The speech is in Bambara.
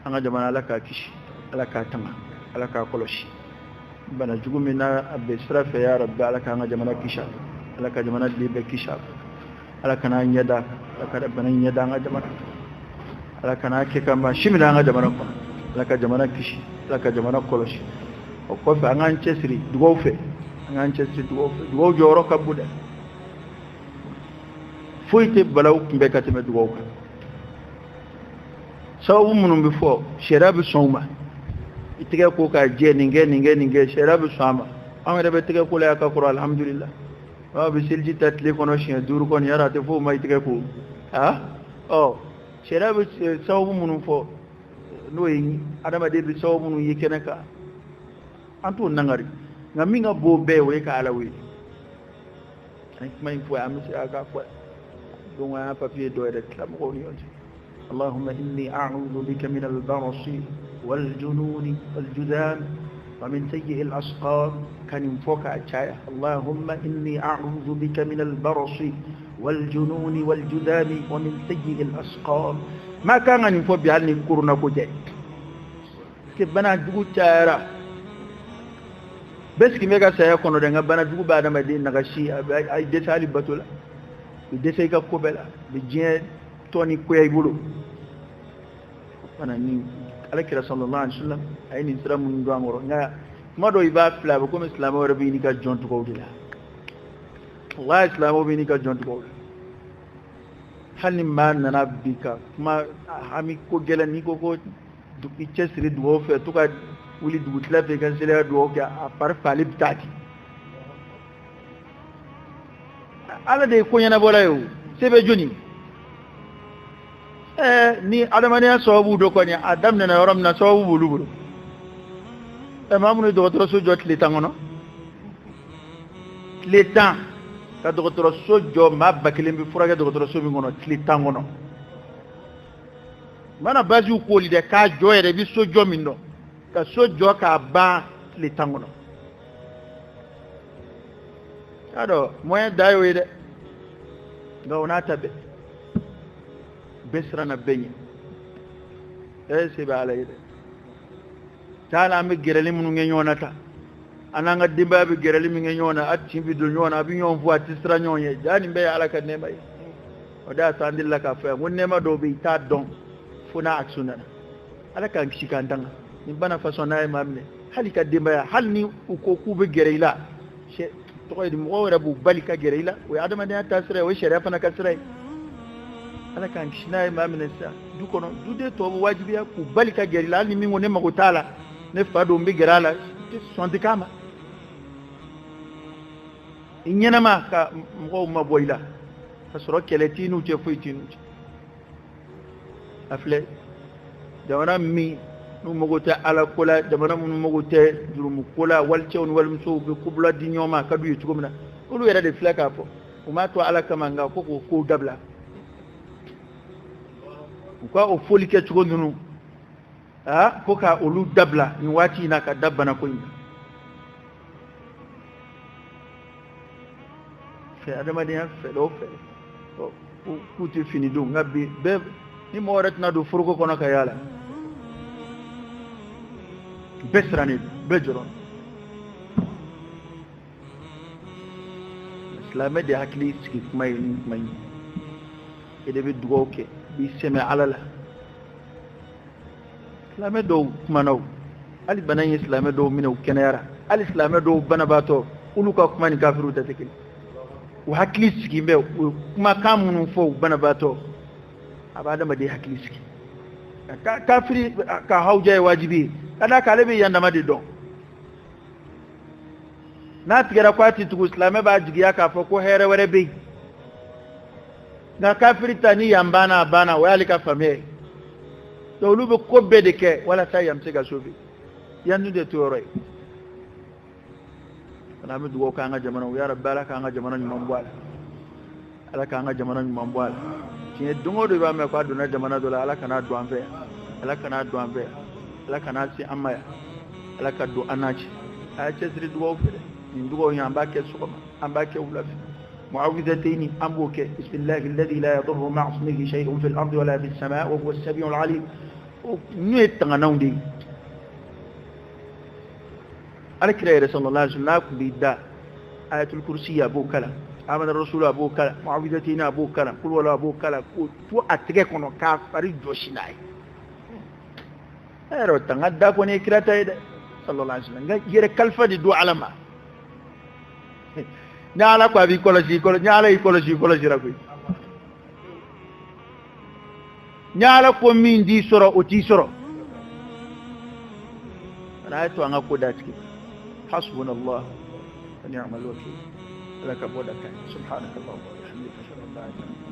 An ka jamana, Ala k'a kisi, Ala k'a tanga, Ala k'a kɔlɔsi bana jugu min n'a a bɛ sira fɛ. Ya Rabbi, Ala k'an ka jamana kisi a la, Ala ka jamana den bɛɛ kisi a la. Ala kana ɲɛ da, Ala ka bana ɲɛ da an ka jamana kan. Ala kana kɛ ka maa si minɛ an ka jamana kɔnɔ. Ala ka jamana kisi, Ala ka jamana kɔlɔsi. O kɔfɛ, an k'an cɛsiri dugawu fɛ, an k'an cɛsiri dugawu fɛ. Dugawu jɔyɔrɔ ka bon dɛ. Foyi tɛ balawu kunbɛn ka tɛmɛ dugawu kan. Sababu minnu bɛ fɔ, sariya bɛ sɔn u ma. I tɛgɛ ko k'a jɛ, nin kɛ, nin kɛ, nin kɛ, sariya bɛ sɔn a ma. Anw yɛrɛ bɛ tɛgɛ ko la yan ka kɔrɔ, alhamdulillah. Aw bɛ seliji ta tile kɔnɔ siɲɛ 5 kɔni, yala a tɛ fɔ o ma i tɛgɛ ko? A ɔ sariya bɛ sababu minnu fɔ, n'o ye adamaden bɛ sababu minnu ye kɛnɛ kan, an t'o nangari. Nka min ka bon bɛɛ ye, o ye ka Ala wele. An ye kuma in fɔ yan, an bɛ se k'a fɔ yan. Donc an y'a papier dɔ yɛrɛ tila mɔgɔw ni ɲɔgɔn cɛ. اللهم إني أعوذ بك من البرص والجنون والجذام ومن سيء الأسقام. كان فوق أتشايا. اللهم إني أعوذ بك من البرص والجنون والجذام ومن سيء الأسقام. ما كان نفوق بهالني كورونا كوجي كبنا jugu cayara. Bɛɛ sigi bɛ ka saya kɔnɔ dɛ. Nka bana jugu bɛ adamaden nagasi, a bɛ a dɛsɛ hali bato la, a bɛ dɛsɛ i ka ko bɛɛ la, a bɛ diɲɛ tɔ ni koya i bolo. Bana ni Ala kira sallallahu alaihi wasallam a ye nin sira minnu don an kɔrɔ. Nka kuma dɔw i b'a filɛ, a bɛ komi silamɛw yɛrɛ bɛ ɲini ka jɔn tubabu de la. Walahi, silamɛw bɛ ɲini ka jɔn tubabu la. Hali ni maa nana bi ka kuma hami ko gɛlɛn, n'i ko ko i cɛsiri dugawu fɛ, to ka wuli dugutila fɛ i ka seliya dugawu kɛ, a fari fali bɛ taa ten. Ala de ye ko ɲɛnabɔla ye. O se bɛ jɔni? Ni adamadenya sababu dɔ kɔni a daminɛna yɔrɔ min na, sababu b'olu bolo. Maa minnu ye dɔgɔtɔrɔso jɔ tile 10 kɔnɔ, tile 10 ka dɔgɔtɔrɔso jɔ, maa 1000 bɛ furakɛ dɔgɔtɔrɔso min kɔnɔ tile 10 kɔnɔ, mana basiw k'oli dɛ, k'a jɔ yɛrɛ, i bɛ so jɔ min dɔn, ka so jɔ k'a ban tile 10 kɔnɔ, y'a dɔn moyen da y'o ye dɛ. Nka o n'a ta bɛɛ, bɛɛ siranna bɛɛ ɲɛ. Se bɛ Ala ye dɛ. Taala an bɛ gɛrɛli minnu kɛ ɲɔgɔn na tan, an n'an ka denbaya bɛ gɛrɛli min kɛ ɲɔgɔn na, a tin bɛ don ɲɔgɔn na, a bɛ ɲɔgɔn fo, a tɛ siran ɲɔgɔn ɲɛ. Ja nin bɛɛ ye Ala ka nɛɛma ye. O de y'a to an delila k'a fɔ yan ko nɛɛma dɔw bɛ yen, i t'a dɔn fo n'a action nana. Ala k'an kisi k'an tanga nin bana façon n'a ye maa minɛ, hali ka denbaya, hali ni u ko k'u bɛ gɛrɛ i la, tɔgɔ ye di, mɔgɔw yɛrɛ b'u bali ka gɛrɛ i la. O ye adamadenya taasira ye, o ye sariya fana ka sira ye. Ala k'an kisi n'a ye maa minɛ sisan du kɔnɔ, duden tɔw bɛ wajibiya k'u bali ka gɛrɛ i la. Hali ni min ko ne mago t'a la, ne fa don, n bɛ gɛrɛ a la, sɔn tɛ k'a ma. I ɲɛnama ka mɔgɔw mabɔ i la, ka sɔrɔ kɛlɛ t'i n'u cɛ, foyi t'i n'u cɛ. A filɛ, jamana min n'u mago tɛ Ala ko la, jamana minnu mago tɛ jurumu ko la, walicɛw ni walimusow bɛ kobila di ɲɔgɔn ma a ka d'u ye cogo min na, olu yɛrɛ de filɛ k'a fɔ u m'a to Ala kama, nka ko k'o kow dabila, u ka o foli kɛcogo ninnu, ko ka olu dabila nin waati in na, ka da banako in kan. Fɛ adamadenya fɛɛrɛ o fɛɛrɛ k'u tɛ fini don, nka bi bɛɛ ni mɔgɔ wɛrɛ tɛna don foroko kɔnɔ ka yaala. Bɛɛ sirannen don, bɛɛ jɔrɔ. Silamɛ de hakili sigi kuma ye nin kuma in ye. E de bɛ dugawu kɛ, b'i sɛmɛ Ala la. Silamɛ dɔw kumana o, hali bana in ye silamɛ dɔw minɛ, u kɛnɛyara. Hali silamɛ dɔw banabaatɔ, olu ka kuma ni kafiriw ta tɛ kelen. U hakili sigi bɛ u kumakan minnu fɔ u banabaatɔ, a bɛ adamaden hakili sigi. Kafiri ka hawuja ye wajibi ye, ka d'a kan ale bɛ yan dama de dɔn. N'a tigɛra ko a ti tugu, silamɛ b'a jigiya k'a fɔ ko hɛrɛ wɛrɛ bɛ yen. Nka kafiri ta, ni yan banna, a banna, o y'ale ka faamuya ye. Donc olu bɛ ko bɛɛ de kɛ walasa yan bɛ se ka sauver. Yan dun de to yɔrɔ ye fana. An bɛ dugawu k'an ka jamana, ya Rabbi, Ala k'an ka jamana ɲuman bɔ a la, Ala k'an ka jamana ɲuman bɔ a la. Tiɲɛ, don o don i b'a mɛn k'a donna jamana dɔ la. Ala kana don an fɛ yan, Ala kana don an fɛ yan, Ala kana se an ma yan, Ala ka don an n'a cɛ. A y'a cɛsiri dugawu fɛ dɛ. Nin dugawu in, an b'a kɛ sɔgɔma, an b'a kɛ wula fɛ. معوذتين an b'o kɛ. بسم الله الذي لا يضر مع اسمه شيء في الأرض ولا في السماء وهو السميع العليم. N'o ye tangananw de ye. Ala kira yɛrɛ sallallahu alaihi wasallam n'a tun b'i da ayatul kursi a b'o kalan, amana rasulu a b'o kalan, muawidatini a b'o kalan, kulwala a b'o kalan, k'o to a tɛgɛ kɔnɔ k'a fari jɔsi n'a ye. E yɛrɛ tanga da kɔni ye kira ta ye dɛ sallallahu alaihi wasallam. Nka yɛrɛ kalifa de don Ala ma. Ni Ala ko a b'i kɔlɔsi, ni Ala y'i kɔlɔsi, i kɔlɔsira koyi. Ni Ala ko min t'i sɔrɔ, o t'i sɔrɔ. A ye to an ka ko datigɛ. Hasbunallah wa ni'mal wakil. Ala ka bɔ da kan. Subhanakallahumma wa bihamdika ashhadu an la ilaha illa anta.